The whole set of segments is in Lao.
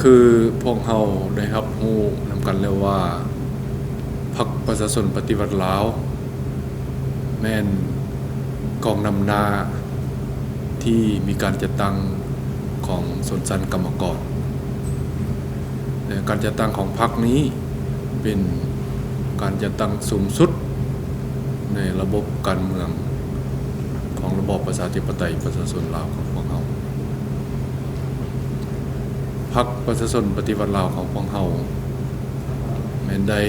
ຄືພວກເຮົາໄດ້ຮັບຮູ້ນຳກັນແລ້ວວ່າ ພັກປະຊາຊົນປະຕິວັດລາວ ແມ່ນກອງນຳໜ້າທີ່ມີການຈັດຕັ້ງຂອງຊົນຊັ້ນກຳມະກອນ ແລະ ການຈັດຕັ້ງຂອງພັກນີ້ເປັນການຈັດຕັ້ງສູງສຸດໃນລະບົບການເມືອງຂອງລະບອບປະຊາທິປະໄຕປະຊາຊົນລາວຂອງພວກເຮົາ. ພັກປະຊາຊົນປະຕິວັດລາວຂອງພວກເຮົາ ແມ່ນໄດ້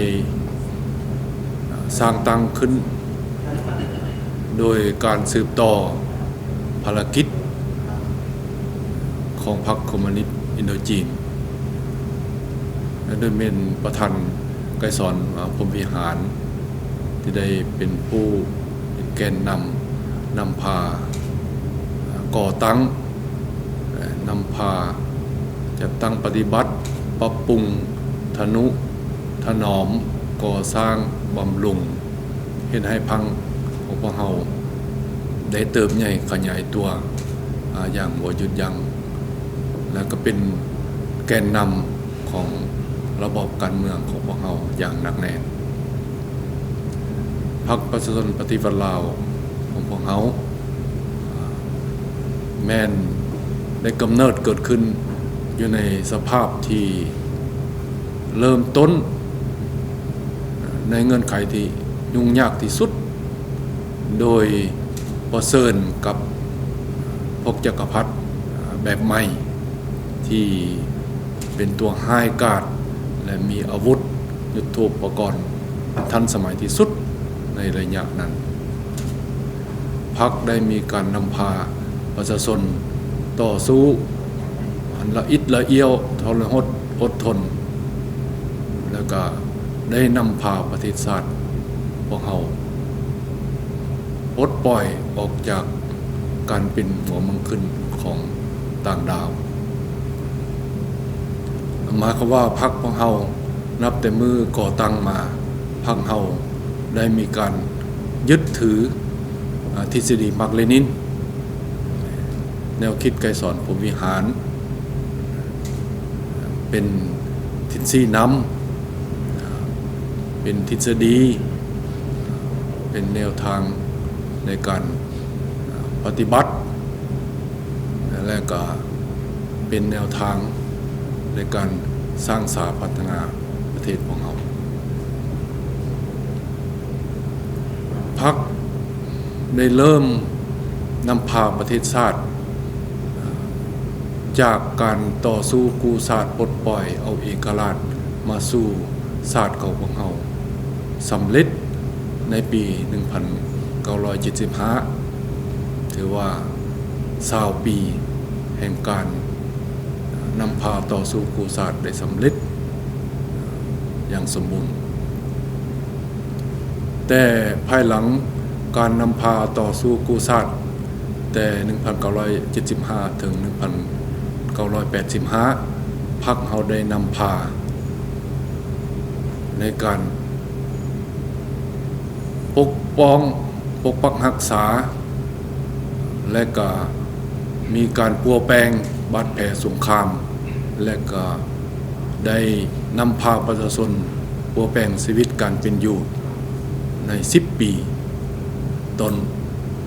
ເອີ່ ສ້າງຕັ້ງຂຶ້ນ ໂດຍການສືບຕໍ່ພາລະກິດຂອງພັກຄອມມູນິດອິນໂດຈີນ ແລະ ໂດຍແມ່ນປະທານໄກສອນ ເອີ່ ພົມວິຫານ ທີ່ໄດ້ເປັນຜູ້ເປັນແກນນຳ ນຳພາ ເອີ່ ກໍ່ຕັ້ງ ແລະ ນຳພາຈັດຕັ້ງປະຕິບັດ, ປັບປຸງ, ທະນຸຖະໜອມ, ກໍ່ສ້າງ, ບຳລຸງ ເຮັດໃຫ້ພັກຂອງພວກເຮົາໄດ້ເຕີບໃຫຍ່ຂະຫຍາຍຕົວ ອາ ຢ່າງບໍ່ຢຸດຢັ້ງ ແລະ ກໍເປັນແກນນຳຂອງລະບອບການເມືອງຂອງພວກເຮົາຢ່າງໜັກແໜ້ນ. ພັກປະຊາຊົນປະຕິວັດລາວຂອງພວກເຮົາ ແມ່ນໄດ້ກຳເນີດເກີດຂຶ້ນຢູ່ໃນສະພາບທີ່ເລີ່ມຕົ້ນໃນເງື່ອນໄຂທີ່ຫຍຸ້ງຍາກທີ່ສຸດ ໂດຍປະເຊີນກັບພວກຈັກກະພັດແບບໃໝ່ ທີ່ເປັນຕົວຮ້າຍກາດ ແລະ ມີອາວຸດຍຸດໂທປະກອນອັນທັນສະໄໝທີ່ສຸດໃນໄລຍະນັ້ນ. ພັກໄດ້ມີການນຳພາປະຊາຊົນຕໍ່ສູ້ອັນລະອິດລະອ້ຽວ ທໍລະຫົດ ອົດທົນ ແລ້ວກະໄດ້ນຳພາປະເທດຊາດພວກເຮົາ ປົດປ່ອຍອອກຈາກການເປັນຫົວເມືອງຂຶ້ນຂອງຕ່າງດ້າວ. ໝາຍຄວາມວ່າພັກຂອງເຮົາ ນັບແຕ່ມື້ກໍ່ຕັ້ງມາ, ພັກເຮົາໄດ້ມີການຍຶດຖື ອາ ທິດສະດີມາກເລນິນ, ແນວຄິດໄກສອນພົມວິຫານ ເປັນທິດຊີ້ນຳ, ເປັນທິດສະດີ, ເປັນແນວທາງໃນການປະຕິບັດ ແລະ ກະເປັນແນວທາງໃນການສ້າງສາພັດທະນາປະເທດຂອງເຮົາ. ພັກໄດ້ເລີ່ມນຳພາປະເທດຊາດ ຈາກການຕໍ່ສູ້ກູ້ຊາດປົດປ່ອຍເອົາເອກະລາດມາສູ່ຊາດຂອງພວກເຮົາ ສຳເລັດໃນປີໜຶ່ງພັນເກົ້າຮ້ອຍເຈັດສິບຫ້າ ຖືວ່າຊາວປີແຫ່ງການນຳພາຕໍ່ສູ້ກູ້ຊາດໄດ້ສຳເລັດຢ່າງສົມບູນ. ແຕ່ພາຍຫຼັງການນຳພາຕໍ່ສູ້ກູ້ຊາດແຕ່ໜຶ່ງພັນເກົ້າຮ້ອຍເຈັດສິບຫ້າ ເຖິງໜຶ່ງພັນເກົ້າຮ້ອຍແປດສິບຫ້າ ພັກເຮົາໄດ້ນຳພາໃນການປົກປ້ອງ ປົກປັກຮັກສາ ແລະ ກະມີການປົວແປງບາດແຜສົງຄາມ ແລະ ກະໄດ້ນຳພາປະຊາຊົນປົວແປງຊີວິດການເປັນຢູ່ໃນສິບປີຕົ້ນ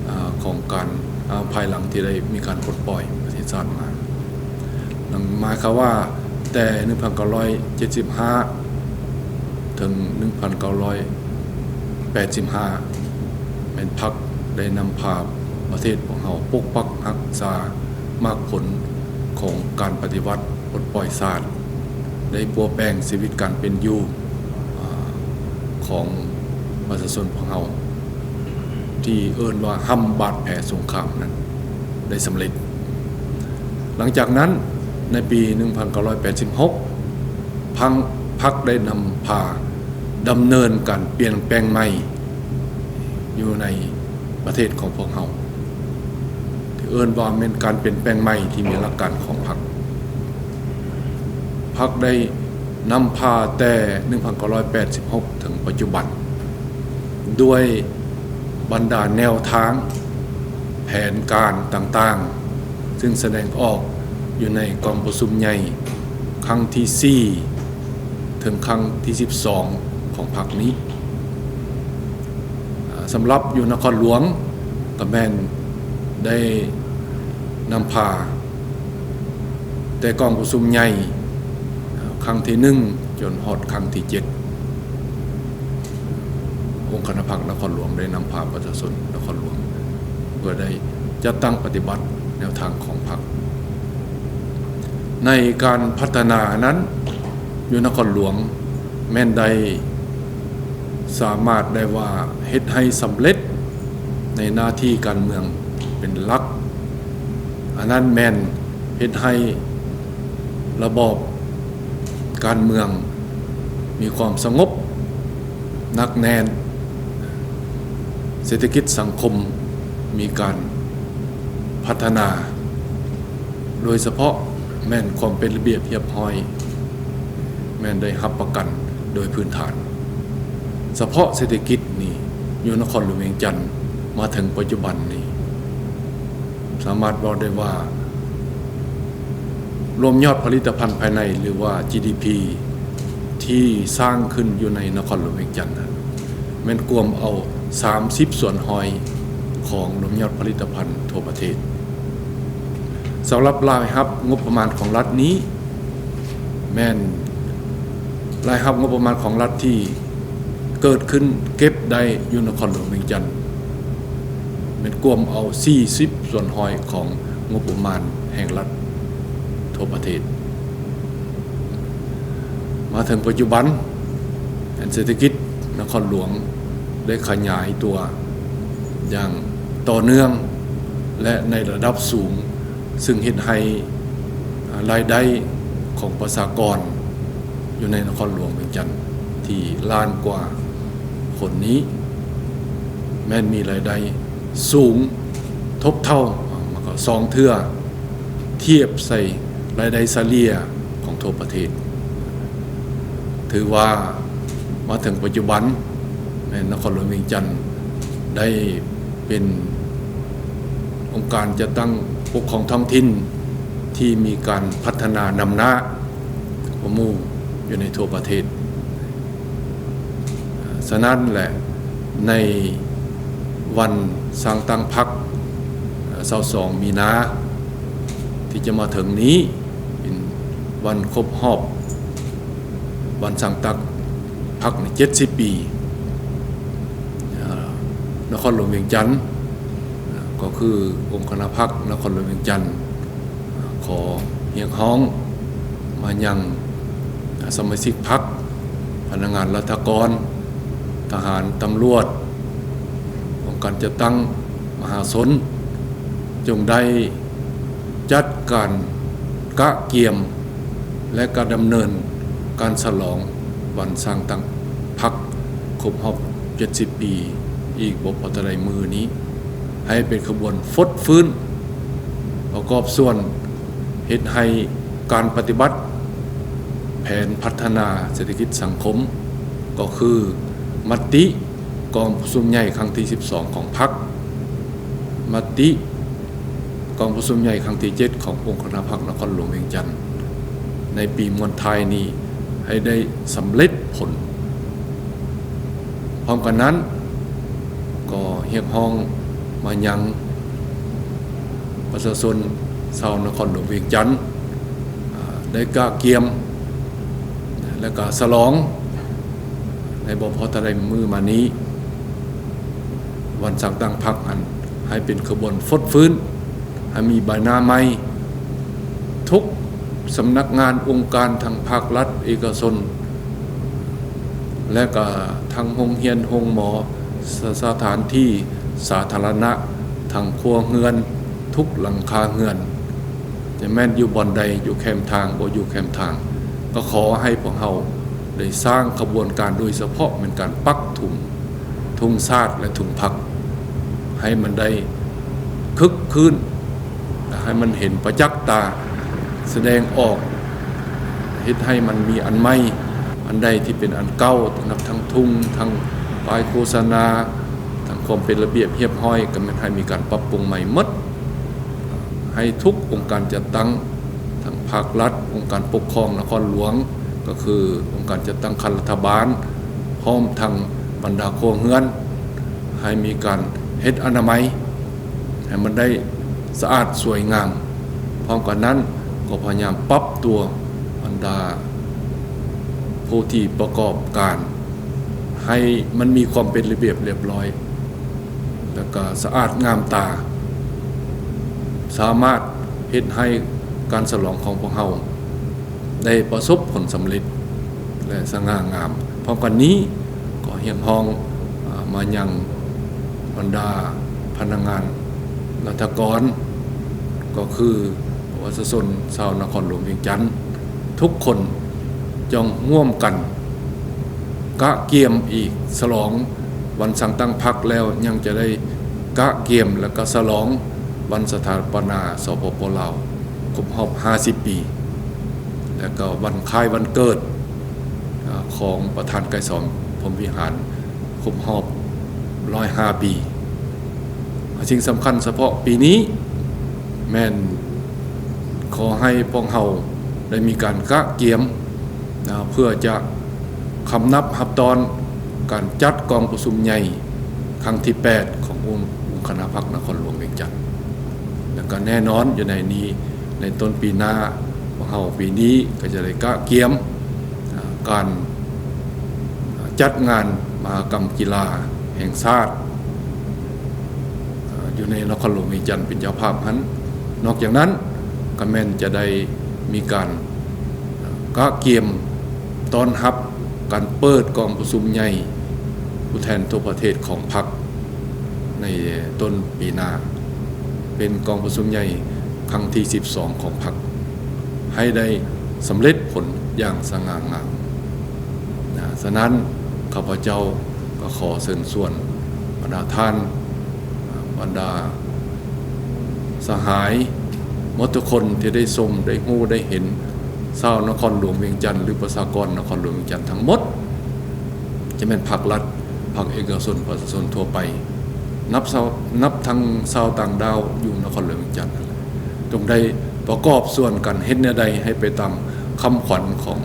ອາ ຂອງການ ອາ ພາຍຫຼັງທີ່ໄດ້ມີການປົດປ່ອຍປະເທດຊາດມາ. ນັ້ນໝາຍຄວາມວ່າແຕ່ໜຶ່ງພັນເກົ້າຮ້ອຍເຈັດສິບຫ້າ ເຖິງໜຶ່ງພັນເກົ້າຮ້ອຍແປດສິບຫ້າ ແມ່ນພັກໄດ້ນຳພາປະເທດຂອງເຮົາປົກປັກຮັກສາໝາກຜົນຂອງການປະຕິວັດປົດປ່ອຍຊາດ, ໄດ້ປົວແປງຊີວິດການເປັນຢູ່ ອາ ຂອງປະຊາຊົນຂອງເຮົາ ທີ່ເອີ້ນວ່າຫ້ຳບາດແຜສົງຄາມນັ້ນໄດ້ສຳເລັດ. ຫຼັງຈາກນັ້ນ ໃນປີໜຶ່ງພັນເກົ້າຮ້ອຍແປດສິບຫົກ ພັກ ພັກໄດ້ນຳພາດຳເນີນການປ່ຽນແປງໃໝ່ຢູ່ໃນປະເທດຂອງພວກເຮົາ ທີ່ເອີ້ນວ່າແມ່ນການປ່ຽນແປງໃໝ່ທີ່ມີຫຼັກການຂອງພັກ. ພັກໄດ້ນຳພາແຕ່ໜຶ່ງພັນເກົ້າຮ້ອຍແປດສິບຫົກ ເຖິງປັດຈຸບັນ ດ້ວຍບັນດາແນວທາງ ແຜນການຕ່າງໆ ຊຶ່ງສະແດງອອກຢູ່ໃນກອງປະຊຸມໃຫຍ່ ຄັ້ງທີສີ່ ເຖິງຄັ້ງທີສິບສອງຂອງພັກນີ້. ສຳລັບຢູ່ນະຄອນຫຼວງ ກໍແມ່ນໄດ້ນຳພາແຕ່ກອງປະຊຸມໃຫຍ່ຄັ້ງທີໜຶ່ງ ຈົນຮອດຄັ້ງທີເຈັດ ອົງຄະນະພັກນະຄອນຫຼວງໄດ້ນຳພາປະຊາຊົນນະຄອນຫຼວງ ເພື່ອໄດ້ຈັດຕັ້ງປະຕິບັດແນວທາງຂອງພັກ. ໃນການພັດທະນານັ້ນ ຢູ່ນະຄອນຫຼວງແມ່ນໄດ້ ສາມາດໄດ້ວ່າເຮັດໃຫ້ສຳເລັດໃນໜ້າທີ່ການເມືອງເປັນຫຼັກ, ອັນນັ້ນແມ່ນເຮັດໃຫ້ລະບອບການເມືອງມີຄວາມສະຫງົບໜັກແໜ້ນ, ເສດຖະກິດສັງຄົມມີການພັດທະນາ, ໂດຍສະເພາະແມ່ນຄວາມເປັນລະບຽບຮຽບຮ້ອຍ ແມ່ນໄດ້ຮັບປະກັນໂດຍພື້ນຖານ. ສະເພາະເສດຖະກິດນີ້ ຢູ່ນະຄອນຫຼວງວຽງຈັນມາເຖິງປັດຈຸບັນນີ້ ສາມາດເວົ້າໄດ້ວ່າ ລວມຍອດຜະລິດຕະພັນພາຍໃນ ຫຼືວ່າ ຈີດີພີ ທີ່ສ້າງຂຶ້ນຢູ່ໃນນະຄອນຫຼວງວຽງຈັນນັ້ນ ແມ່ນກວມເອົາສາມສິບສ່ວນຮ້ອຍຂອງລວມຍອດຜະລິດຕະພັນທົ່ວປະເທດ. ສຳລັບລາຍຮັບງົບປະມານຂອງລັດນີ້ ແມ່ນລາຍຮັບງົບປະມານຂອງລັດທີ່ເກີດຂຶ້ນເກັບໄດ້ຢູ່ນະຄອນຫຼວງວຽງຈັນ ແມ່ນກວມເອົາສີ່ສິບສ່ວນຮ້ອຍຂອງງົບປະມານແຫ່ງລັດທົ່ວປະເທດ. ມາເຖິງປັດຈຸບັນ ເສດຖະກິດນະຄອນຫຼວງໄດ້ຂະຫຍາຍຕົວຢ່າງຕໍ່ເນື່ອງ ແລະ ໃນລະດັບສູງ, ຊຶ່ງເຮັດໃຫ້ ອາ ລາຍໄດ້ຂອງປະຊາກອນຢູ່ໃນນະຄອນຫຼວງວຽງຈັນ ທີ່ລ້ານກວ່າຄົນນີ້ ແມ່ນມີລາຍໄດ້ສູງທົບເທົ່າ ມັນກໍສອງເທື່ອ ທຽບໃສ່ລາຍໄດ້ສະເລ່ຍຂອງທົ່ວປະເທດ. ຖືວ່າມາເຖິງປັດຈຸບັນ ແມ່ນນະຄອນຫຼວງວຽງຈັນໄດ້ເປັນອົງການຈັດຕັ້ງປົກຄອງທ້ອງຖິ່ນທີ່ມີການພັດທະນານຳໜ້າກວ່າໝູ່ຢູ່ໃນທົ່ວປະເທດ. ສະນັ້ນແຫຼະ ໃນວັນສ້າງຕັ້ງພັກ ຊາວສອງ ມີນາ ທີ່ຈະມາເຖິງນີ້ ເປັນວັນຄົບຮອບວັນສ້າງຕັ້ງພັກນີ້ ເຈັດສິບປີ ນະຄອນຫຼວງວຽງຈັນ ກໍຄືອົງຄະນະພັກນະຄອນຫຼວງວຽງຈັນ ຂໍຮຽກຮ້ອງມາຍັງສະມາຊິກພັກ, ພະນັກງານລັດຖະກອນ, ທະຫານ, ຕຳຫຼວດ, ອົງການຈັດຕັ້ງມະຫາຊົນ ຈົ່ງໄດ້ຈັດການກະກຽມ ແລະ ກະດຳເນີນການສະຫຼອງວັນສ້າງຕັ້ງພັກຄົບຮອບເຈັດສິບປີ ອີກບໍ່ພໍເທົ່າໃດມື້ນີ້ ໃຫ້ເປັນຂະບວນຟົດຟື້ນ ປະກອບສ່ວນເຮັດໃຫ້ການປະຕິບັດແຜນພັດທະນາເສດຖະກິດສັງຄົມ ກໍຄືມະຕິກອງປະຊຸມໃຫຍ່ຄັ້ງທີສິບສອງຂອງພັກ, ມະຕິກອງປະຊຸມໃຫຍ່ຄັ້ງທີເຈັດຂອງອົງຄະນະພັກນະຄອນຫຼວງວຽງຈັນ ໃນປີມ້ວນທ້າຍນີ້ໃຫ້ໄດ້ສຳເລັດຜົນ. ພ້ອມກັນນັ້ນ ກໍຮຽກຮ້ອງມາຍັງປະຊາຊົນຊາວນະຄອນຫຼວງວຽງຈັນ ອາ ໄດ້ກະກຽມ ແລະ ກະສະຫຼອງໃນບໍ່ພໍເທົ່າໃດມື້ມານີ້ ວັນສ້າງຕັ້ງພັກຫັ້ນ ໃຫ້ເປັນຂະບວນຟົດຟື້ນ ໃຫ້ມີໃບໜ້າໃໝ່. ທຸກສຳນັກງານອົງການ ທັງພາກລັດ, ເອກະຊົນ ແລະ ກະທັງໂຮງຮຽນ, ໂຮງໝໍ, ສະ ສະຖານທີ່ສາທາລະນະ, ທັງຄົວເຮືອນ, ທຸກຫຼັງຄາເຮືອນ ຈະແມ່ນຢູ່ບ່ອນໃດ, ຢູ່ແຄມທາງ, ບໍ່ຢູ່ແຄມທາງ, ກໍຂໍໃຫ້ພວກເຮົາໄດ້ສ້າງຂະບວນການ, ໂດຍສະເພາະແມ່ນການປັກທຸງ ທຸງຊາດ ແລະ ທຸງພັກ ໃຫ້ມັນໄດ້ຄຶກຄື້ນ, ໃຫ້ມັນເຫັນປະຈັກຕາ, ສະແດງອອກ, ເຮັດໃຫ້ມັນມີອັນໃໝ່, ອັນໃດທີ່ເປັນອັນເກົ່າ, ນັບທັງທຸງ, ທັງປ້າຍໂຄສະນາ, ທັງຄວາມເປັນລະບຽບຮຽບຮ້ອຍ, ກໍແມ່ນໃຫ້ມີການປັບປຸງໃໝ່ໝົດ. ໃຫ້ທຸກອົງການຈັດຕັ້ງ ທັງ ພາກລັດ, ອົງການປົກຄອງນະຄອນຫຼວງ, ກໍຄືອົງການຈັດຕັ້ງຂັ້ນລັດຖະບານ, ພ້ອມທັງບັນດາຄົວເຮືອນ, ໃຫ້ມີການເຮັດອະນາໄມ ໃຫ້ມັນໄດ້ສະອາດສວຍງາມ. ພ້ອມກັນນັ້ນກໍພະຍາຍາມປັບຕົວບັນດາຜູ້ທີ່ປະກອບການ ໃຫ້ມັນມີຄວາມເປັນລະບຽບລຽບຮ້ອຍ ແລ້ວກໍສະອາດງາມຕາ, ສາມາດເຮັດໃຫ້ການສະຫຼອງຂອງພວກເຮົາໄດ້ປະສົບຜົນສຳເລັດ ແລະ ສະຫງ່າງາມ. ພ້ອມກັນນີ້ກໍຮຽກຮ້ອງ ອາ ມາຍັງບັນດາພະນັກງານລັດຖະກອນ ກໍຄືປະຊາຊົນຊາວນະຄອນຫຼວງວຽງຈັນທຸກຄົນ ຈົ່ງຮ່ວມກັນກະກຽມອີກ, ສະຫຼອງວັນສ້າງຕັ້ງພັກແລ້ວ ຍັງຈະໄດ້ກະກຽມ ແລະ ກະສະຫຼອງວັນສະຖາປະນາ ສປປ ລາວ ຄົບຮອບຫ້າສິບປີ ແລະ ກໍວັນຄ້າຍວັນເກີດ ອາ ຂອງປະທານໄກສອນ ພົມວິຫານ ຄົບຮອບຮ້ອຍຫ້າປີ. ສິ່ງສຳຄັນສະເພາະປີນີ້ແມ່ນຂໍໃຫ້ພວກເຮົາໄດ້ມີການກະກຽມ ນະ ເພື່ອຈະຄຳນັບຮັບຕ້ອນການຈັດກອງປະຊຸມໃຫຍ່ຄັ້ງທີແປດ ຂອງອົງ ອົງຄະນະພັກນະຄອນຫຼວງວຽງຈັນ ແລະ ກໍແນ່ນອນຢູ່ໃນນີ້ ໃນຕົ້ນປີໜ້າ ພວກເຮົາປີນີ້ກໍຈະໄດ້ກະກຽມ ອາ ການ ອາ ຈັດງານມະຫະກຳກິລາແຫ່ງຊາດ ອາ ຢູ່ໃນນະຄອນຫຼວງວຽງຈັນເປັນເຈົ້າພາບຫັ້ນ. ນອກຈາກນັ້ນກໍແມ່ນຈະໄດ້ມີການ ອາ ກະກຽມຕ້ອນຮັບການເປີດກອງປະຊຸມໃຫຍ່ຜູ້ແທນທົ່ວປະເທດຂອງພັກໃນຕົ້ນປີໜ້າ ເປັນກອງປະຊຸມໃຫຍ່ຄັ້ງທີສິບສອງຂອງພັກ ໃຫ້ໄດ້ສຳເລັດຜົນຢ່າງສະຫງ່າງາມນະ. ສະນັ້ນ ຂ້າພະເຈົ້າກໍຂໍເຊີນຊວນບັນດາທ່ານ ບັນດາສະຫາຍໝົດທຸກຄົນທີ່ໄດ້ຊົມ ໄດ້ຮູ້ ໄດ້ເຫັນ ຊາວນະຄອນຫຼວງວຽງຈັນ ຫຼື ປະຊາກອນນະຄອນຫຼວງວຽງຈັນທັງໝົດ ຈະແມ່ນພາກລັດ, ພາກເອກະຊົນ, ປະຊາຊົນທົ່ວໄປ ນັບຊາວ ນັບທັງຊາວຕ່າງດ້າວຢູ່ນະຄອນຫຼວງວຽງຈັນນັ້ນແຫຼະ ຕ້ອງໄດ້ປະກອບສ່ວນກັນເຮັດແນວໃດໃຫ້ໄປຕາມຄຳຂວັນຂອງ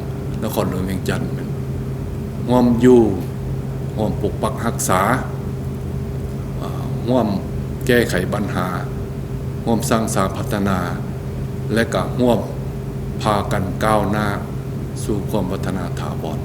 ນະຄອນຫຼວງວຽງຈັນ ແມ່ນຮ່ວມຢູ່, ຮ່ວມປົກປັກຮັກສາ, ເອີ່ ຮ່ວມແກ້ໄຂບັນຫາ, ຮ່ວມສ້າງສາພັດທະນາ ແລະ ກະຮ່ວມພາກັນກ້າວໜ້າສູ່ຄວາມພັດທະນາຖາວອນ.